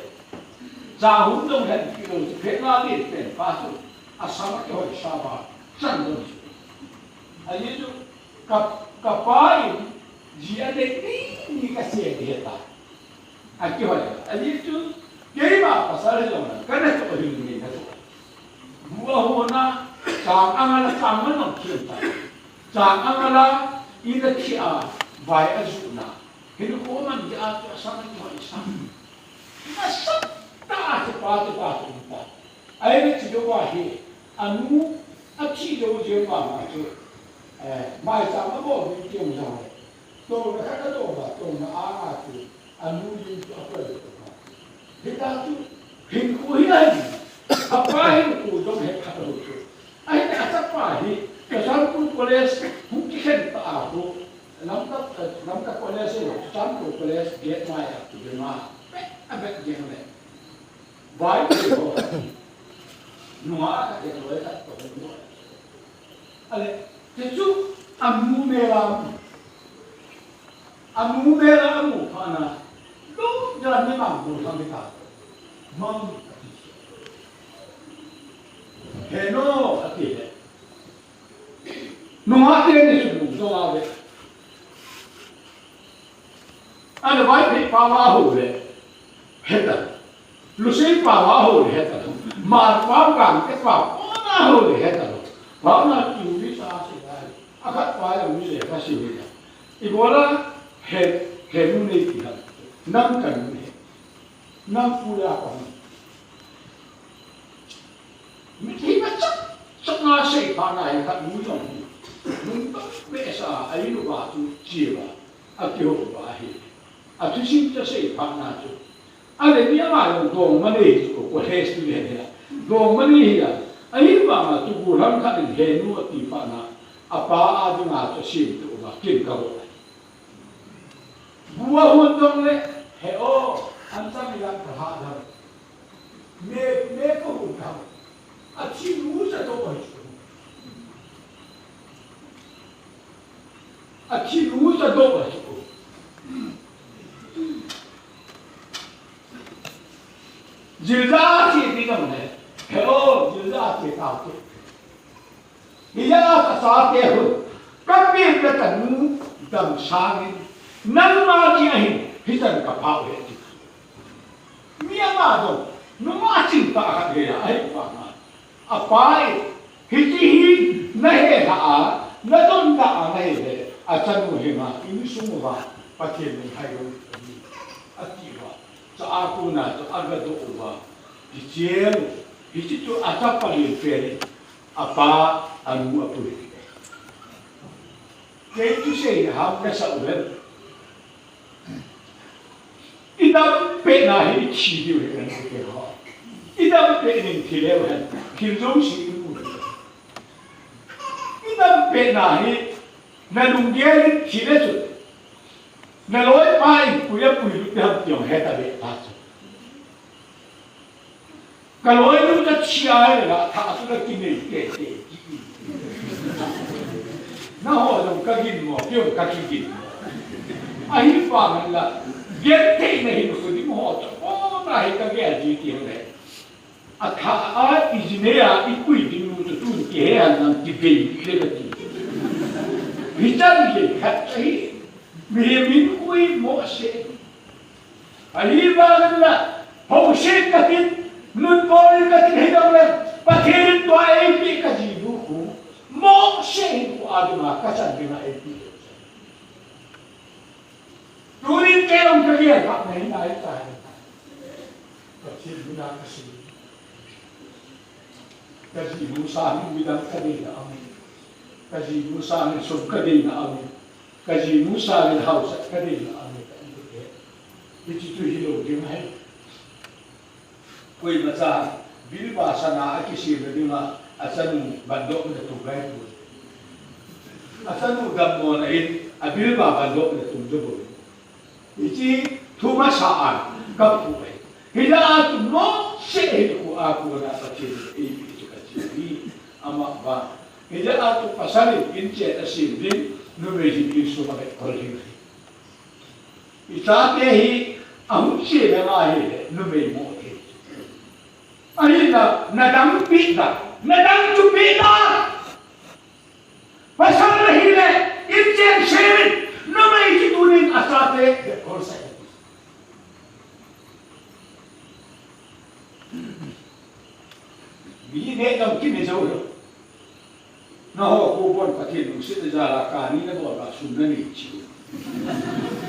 cha hung dong hen ti lo chu, phet nga ti pen pa chu, asang a kihoi sa ba, chan dong chu. Ajeh chu, ka, ka pa in, ji a dei ni, ni ka se ding ahi ta. A kihoi. Ajeh chu, keima pasal hi jong, ka na chu hin ni na chu. Bu a hon a, chang ang a la chang man nong khen ta. Chang ang a la, i na thi a, vai a ju na. Hin ko man dia chu asang a kihoi sa. Nasatah a chu pa chu pa chu um ta. Ahile chu dou a hi, anu, athi dou jeng vang a chu, eh, maicham abol ding teng jong le. Touna khat atouna, touna a nga chu, anu ding chu akoi dou ta. Hita chu, hinkho hi ahi. Apa hinkho jong het kha lou chu. Ahi, achapa hi, Churachandpur College, hung kikhen ta a khu, Lamka, eh, Lamka College, eh, Churachandpur College, gate mai a, tu gate mai a, bet, a bet gate mai. Vai, tu ho. Nunga ka gate loi ka, tu ho. Ale, te chu, amu me lam. Anu me la amu phat na, lu ja ni mang bu thang ni ta. Mang ati. He no ati he. Nunga te ni su bu so a ve. Ana vai pe pa ma ho ve. He ta. Lusei pa va ho le heta lo. Mar pa gang te pa, pa na ho le heta lo. Pa na tu mi sa se dai. Akhat pa ya mi le ka si ni ya. I bola he, he nu nei ti ha. Nang kan nu he. Nang pu ya ka nu. Mi ti ma chak, chak na sei pa na he ka nu yong. Nung ta me sa a i lu ba tu chi ba. A ki ho ba he. A thusim cha sei phat na chu. A le ni ama jong dongma nei hi chu, college student hi a. Dongma nei hi a. Ahivang a tugu lam khat in he nu ati phat na. A pa a dinga chu sim tu ma kin ka ho. Bu a hon dong le, he o, an chang ilang ka ha dam. Me, me ka hun ka. A thi nu cha to oi chu. A thi nu cha to oi chu. Jilda thi ti dam le. Hello, jilda thi ta ti. Ni ya ka sa te hu. Ka pi ka ta nu dam sa ni. Nang ma ki ahin, hi chan ka phao he ti. Mi ama jong, nunga ching tah khat gei a, ahi pa ma. A pa e, hiti hi na he tha a, na don tah a na he le, a chanu he ma, insung uva, Pathen in hai lo, a ti uva, cha a kona chu a ga do uva, ti chel, hiti chu a chapa lin pe ni, a pa, a nu a pui. Kei chu sei ham ka sa u le. I dam pet na hi i thi diu hi kan ti ho. I dam pet nin thi leu hen. Thil jouse i mu. I dam pet na hi na lunggel in thi le chu. Na loi pa in pui a pui lut te ham ti ong he ta le ta chu. Ka loinu ka thi a le la, tha chu la kinei tete. Na ho jong ka gin mo, kei jong ka kigin mo. Ahivang la, genthei na hin khu ding ho chu, o na hi ka gel ji ti le. A tha a i ji nei a, i pui ding nu chu tun kihe han nang ti bei le ka ti. Hichan le khat chu hi, mihem in ui mo se. Ahivangin la, housen katin, nunbol in katin hidong le, Pathen in tua eipeh kajinu khu, mohseh in khu adinga kachan dinga eipeh. Tunin kei jong kagel kha nahi nai tai. Pathen mina kasei. Kajinu sangin midang kadeina aume. Kajinu sangin sum kadeina aume. Kajinu sangin haosa kadeina aume. Hiti chu hilou ding ahi. Koimacha bilba sana akisemna dinga achanu bandohna tum ngai poi. Achanu damlona in abilba bandohna tum jou poi. Hiche thu masa a kaphu ahi. Hijeh a chu Mose hi khu a kona Pathen in eipeh chu kachi ahi. Amavang. Hijeh a chu pasal in inchen asem ding, numei hin insung a vetkol ding ahi. Ichate hi ahung che le ngai hile, numei mo thei. Ahinla, nadang peh da, nadang chu peh da. Pasal nahile, inchen sem in, numei chu tunin achate vetkol sah in. Mi neh jong kine jou lou. Nangho khu bon Pathen lungset a jal a kani nabol a sum nanei cheh u.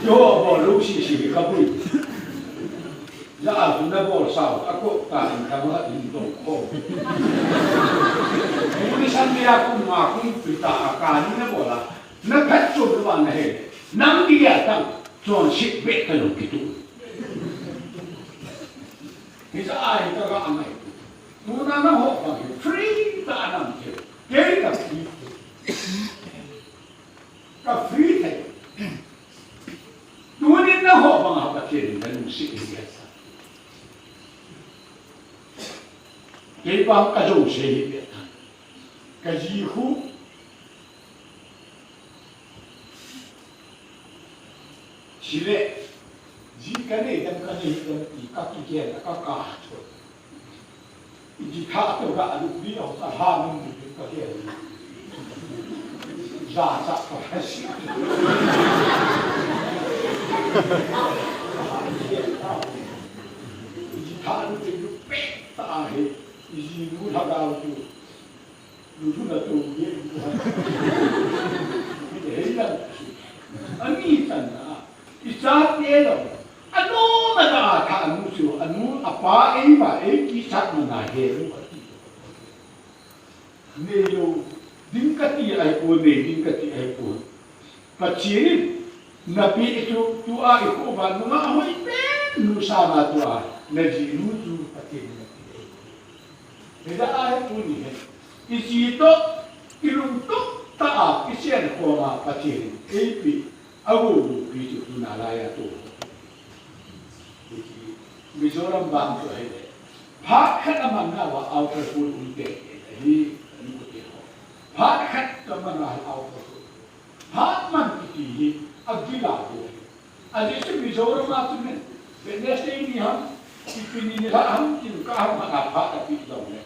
Keiho bol lou sese hi kaboi. Jal a sum nabol sao, akop ta in kama in dong khom. Mission bia kum nga kum pi ta a kani nabol a, naphatchom lou vang nahi. Nang dia tang, chonset beh talou kiti. Hijeh a hi kaga ngai. Tuna nangho bang hi free tah a nam thei. Kei ka free thei. Ka free thei. Tunin nangho bang a Pathen in nalungset ahi. Kei bang ka jouse hi peh tan. Ka ji khu. Chule, ji kanei dem kanei dem ti kakigel a kaka chu. Ji tha to ga lu pi au ka ha min ni kakigel. Ja cha ka ha si. Ji tha lu pi lu pe ta he. Ji lu ha ga chu. Lu chu na tu ye. Ni de he na. Ani tan na. Ichate lou. Anu mata a tha anu chu, anu apa eima eikichat mana he lou ati. Neilou ding kati ahipoi, nei ding kati ahipoi. Pathen in napeh chu, tua ikhoh uva nunga hoi pen nu sanga tua najinu chu Pathen in napeh. Hijeh a hi tuni hin, iji toh, ilungtoh tah a, ichen khom a Pathen in eipeh, agou loupi chu tuna laiya tou. Mizoram bang chu ahile, phat khat amanna uva outer court um tei tei ahi, ani ko te ho. Phat khat amanna uva outer court. Phat man kiti hi agil a bol. Ajeh chu Mizoram a chu min, Wednesday ni ham, ipi ni nilhah ham, tin ka ham a phat ape jongle.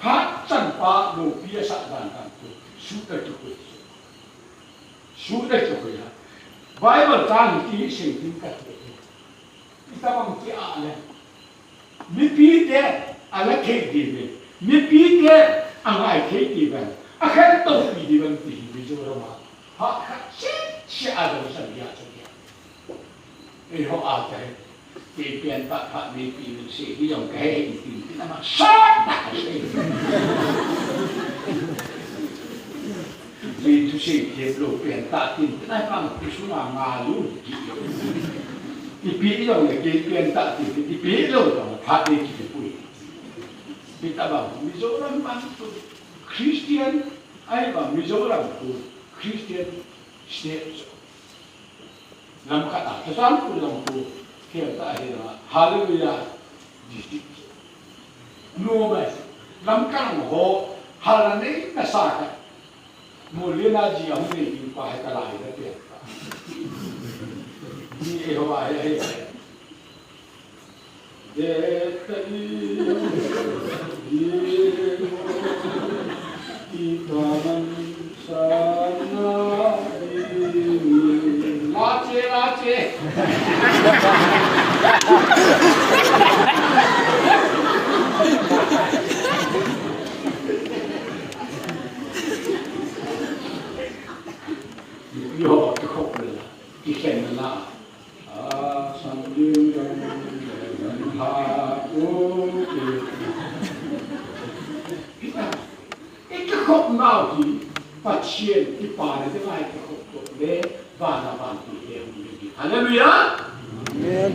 Phat chanpa loupi asah dan dan chu, suit a kikoi chu. Suit a kikoi a. Bible chang hi kisei ding kati. Itobang ti a le. Mipite ala thei diuvin, mipite angai thei diuvin, akhantou pi diuvin ti hi Mizoram a. Phat khat seh seh a dong san dia chu dia. Eiho a tai. Kei pen tah phat mipi lungset hi jong kahe hih in tin, tin ama sot tah kasei. Kei thusei themlou pen tah tin, tin ai pang thusei nga nga lou ti. Ipi jong le kei pen tah tin, ipi lou jong phat dei kipui. Hitobang Mizoram bang chu Christian, ahivang Mizoram khu Christian state chu. Lamkhat a, Churachandpur jong khu, khel tah a hi langa, Hallelujah District. Nubai, lamkang ho, hal anei nasa khat. Molina ji ahung nei ding pa hi kalai na pen. Ni eiho a hi, hi, hi. Lache, lache. Yo, kikhop le la, kikhen le la. A, san ding dang, dang, ha, o, e. Ikikhop nau hi, Pathen, kipana dinga ikikhop toh le, vana vantil he hung ding hi. Hallelujah! Amen.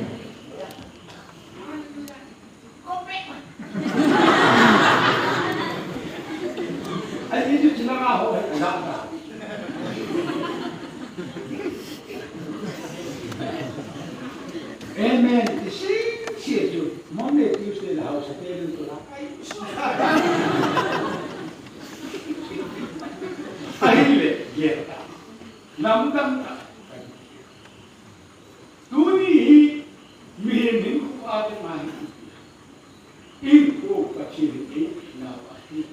Ai, ni chu chila nga ho hai ka na. Ahile, gel ta. Lamdang ta. Tuni hi, mihem hinkho a dinga hi. Hinkho Pathen in eipeh nauva hi.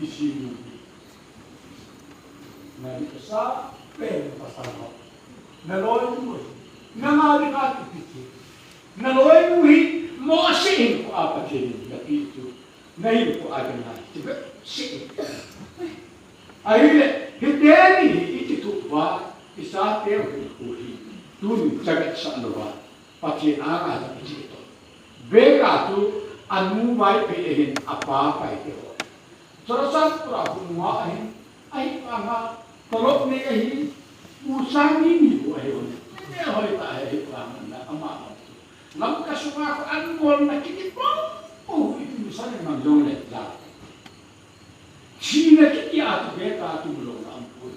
Isi nu. Ngai kasa, pen pasal ho. Naloinu hi. Nanga dinga kiti ti. Naloinu hi, Mose hinkho a Pathen in napeh chu. Nahinkho a dinga, ti bep seh. Ahile, hiteni hi, iti tup uva, ichate hinkho hi, tuni chagatsah louva, Pathen anga jong iche to. Beka chu, anu Vaiphei ahin, apa Paite ho. Churachandpur a hung uva ahin, Ahi vanga, tolop nei ahi, u sang ni ni u ahi u. Nei hoi ta ahi vanga na ama a. Lamka sunga kho anbolna kiti pong, pong hu iti mi sa ni mang jong le ja. Thina kiti a tu be ta tu lo na am poi.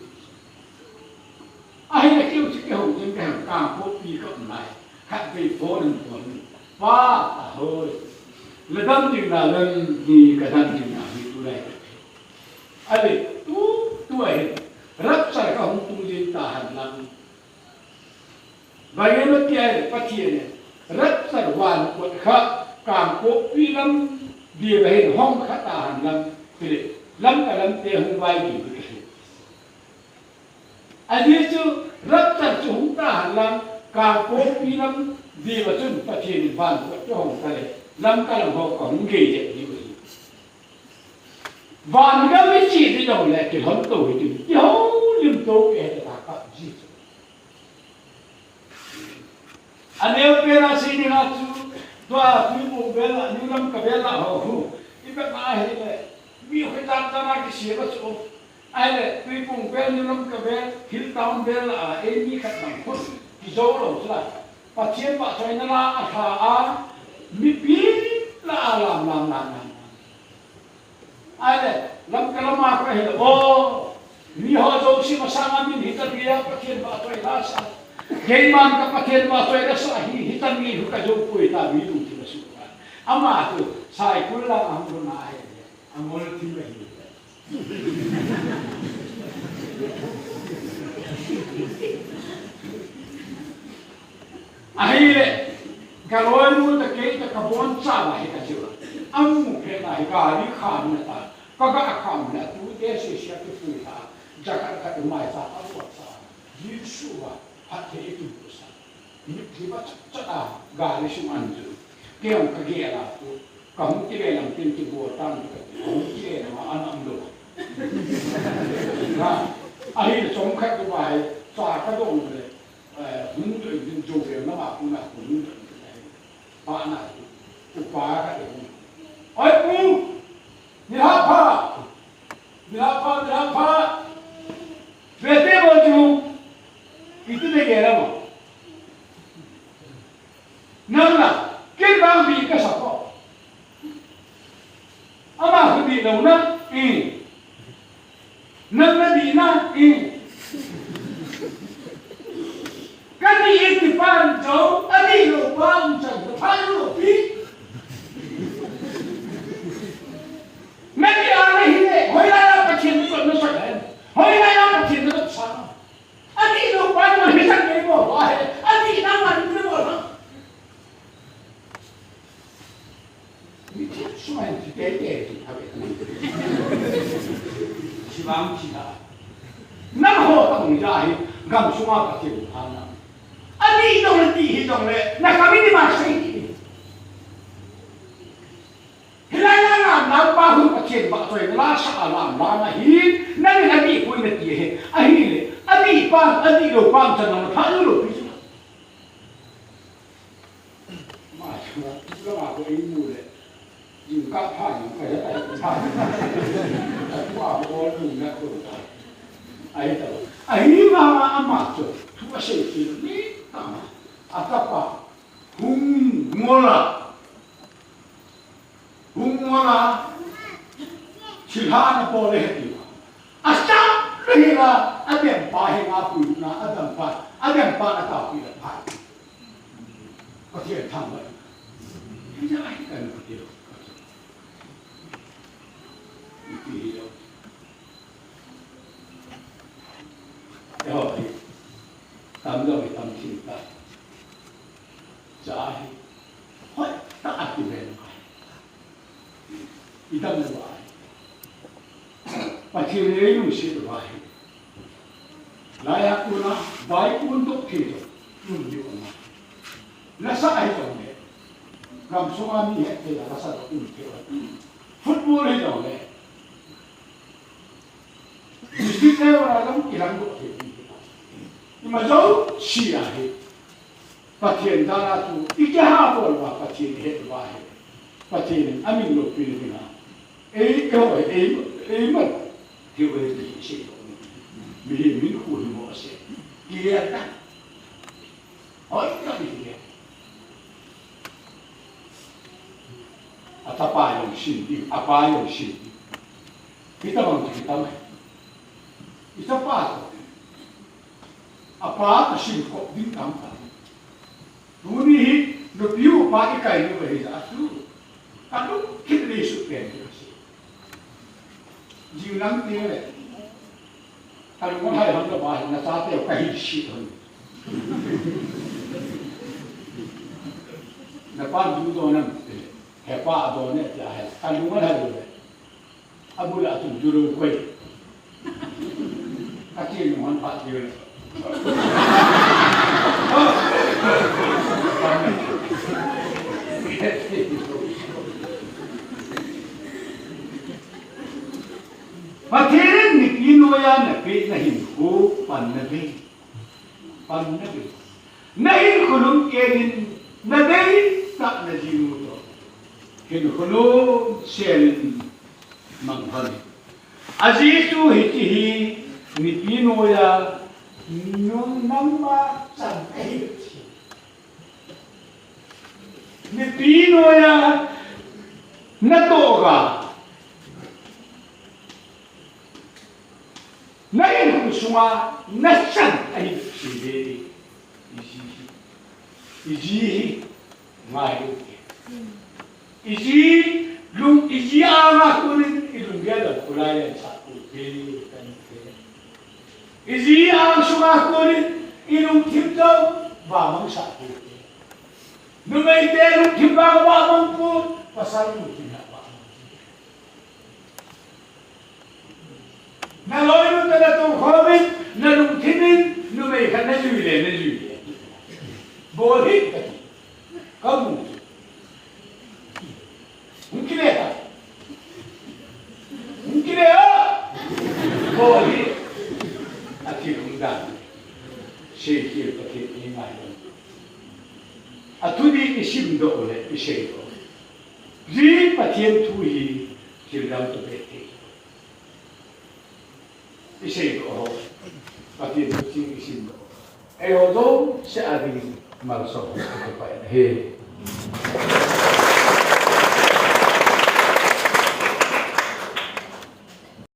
Ahina keu chu kihou jeng kei ham Kangpokpi ka um lai. Khatvei phone in phone in. Pa, ta hoi. La dam ding na lam ni ka dam ding na hi tulai ka. Ahile, tu, tua hin. Rapture ka hung tung jeng ta hen lang. Vangel ti ahile, Pathen in. Rapture vankot kha, Kangpokpi lam, dia ka hin hong kha ta hen lang. Hile, Lamka lamte hung vai ding ka hi. Ajeh chu, rapture chu hung ta hen lang, Kangpokpi lam, dia chun Pathen in vankot chu hong ta le, Lamka lam ho ka hung gei le, dia hi. Vangam iche ding jong le, kilhon to hi ding, kihoulim to hi ta ka ji chu. Aneo pen a sei ding a chu, tua Tuibuong vel a, New Lamka vel a ho hu. I vet na ahile, mi khu tan tan a kisem a chu. Ahile, Tuibuong vel, New Lamka vel, Hill Town vel a, ei mi khat bang khu, kijou lou chu la. Pathen vahchoina la a lha a, mipi la a lam, lam, lam, lam, lam. Ahile, Lamka lama kho ahile, o, mi ho jouse masanga min hitan gei a Pathen vahchoi la sa. Keiman ka Pathen vahchoi la sa hi, hitan gei hu ka jou poi ta mi lungthim a suh a. Ama chu, Saikul lang a hung lhun a ahile, angol thim ahi. Ahile, ka loinu toh kei toh ka boncha uva hi ka tiu a. Amu phet na hi gari kham na ta. Ka ga kham na tute sese a kipui ta. Jakhat khat umai ta a boncha. Jesu a phatthei kiboh sa. Mitlhi ba chat chat a gari sung an chu. Kei jong ka gel a chu. Ka hung kile lang tin kibol tan chu ka ti. Ka hung kile lang a an am lou. Na, ahile chomkhat uva hi, cha ka dong le. Eh, hung doi ding jo ve na ma ku na ku hung doi ding ai. Pa na ku, upa ka ding. Oi pu, ni ha pha, ni ha pha, ni ha pha. Ve te bo ju, iti de ge na mo. Nang na, ken bang bi ka sa ko. Ama khu dih lou na, i. Nang na dih na, i. Ka dih e ti pan jou, a dih lou pa um chan, ka pha lou pi. Na dih a na hi le, hoilai a Pathen na sot na sot hen. Hoilai a Pathen na sot sa. A dih lou pa na hi chan kei mo, a dih na man na mo na. Mi thip sunga hin thi teitei ti a ve. Thi vang thi la. Nangho tong ja hi gam sunga Pathen pha na. A dih jong le dih hi jong le na ka mi ni ma sei ni. Hilai la lam lam pa hu Pathen vahchoi la sa a lam lam a hi. Nang in a dih poi na ti hi. Ahile a dih pa, a dih lou pa chan na pha lou lou pi chu. Ma, ma, tu la ma ko i mu le. Jingkah pha, jingkah ya tai pha. Tua ko lu na ko ta. Ahi ta. Ahi ma ma ama chu. Tu a sei ti ni ta ma. A ta pa. Hung ngol a. Hung ngol a, thilha na bol le heti. A sa le hi la, a dem pa hi nga pui na, a dem pa, a dem pa na ta pui la pa. Pathen thangvah. Hi ja hi kan Pathen. Ipi hi lo. Eiho hi tamjo hi tam thim ta. Cha hi hoi ta a ti ve na. I dam le vai. Pathen in ei lungset uva hi. Laiya kona vai un dok thei jong um diu ahi. Lasa ahi jongle, gamsunga mi het thei a lasa dok um thei. Football hi jongle, district level a jong kilang dok thei. Ima jouse ahi. Pathen jal a chu i kiha bol uva Pathen i het uva ahi. Pathen in amin loupina dinga ei, eiho, ei, ei man thei uve ti i sei lou. Mihem min khu hi mo ase. Kile ta. Hoi ta mi kile. A chapa jong sin ding, apa jong sin ding. Hitabang chu hitam ahi. I chapa toh apa toh sin kop ding tam tam. Tuni hi nupi upa i kai lou ahi jeh a chu, ka lungthim nei suh pen ding ahi. Jing lang ti le, ka lung hai ham le ba hi na chate ka hi si hon. Na pa du do nam, he pa do ne ti ahi. Ka lung hai le. Abul a chun juru koi. Ka ti nung hon phat diu. Pathen in nipi noiya napeh na hinkho pan nabei. Pan nabei. Na hinkho lungkeng in nadei tah na jinu toh hinkho lungsel in mang lhon in. Ajeh chu hiche hi nipi noiya nung nangma chan ahi. Nipi noiya natoh ga, na hinkho sunga nachan ahi. Iji hi, iji hi ngai u te. Iji lung, iji anga konin i lunggel a kulai len sah u te, kan te. Iji ang sunga konin i lungthim jong vamang sah u te. Numei te lungthim vang vamang pon, pasal lungthim vamang. Na loinu toh na tongkhom in, na lungthim in, numei khat na jui le, na jui le. Bol hih kati. Ka mu. Hung kile ta. Hung kile a. Bol hih. Ati lungdon. Sei kil Pathen in ngai lou. Athu di i simdoh le, i seidoh. Ji Pathen thu hi thil dang toh beh thei. I seidoh ho. Pathen thu ching i simdoh. Eiho jouse a ding malsom ho, ka kipa ahi.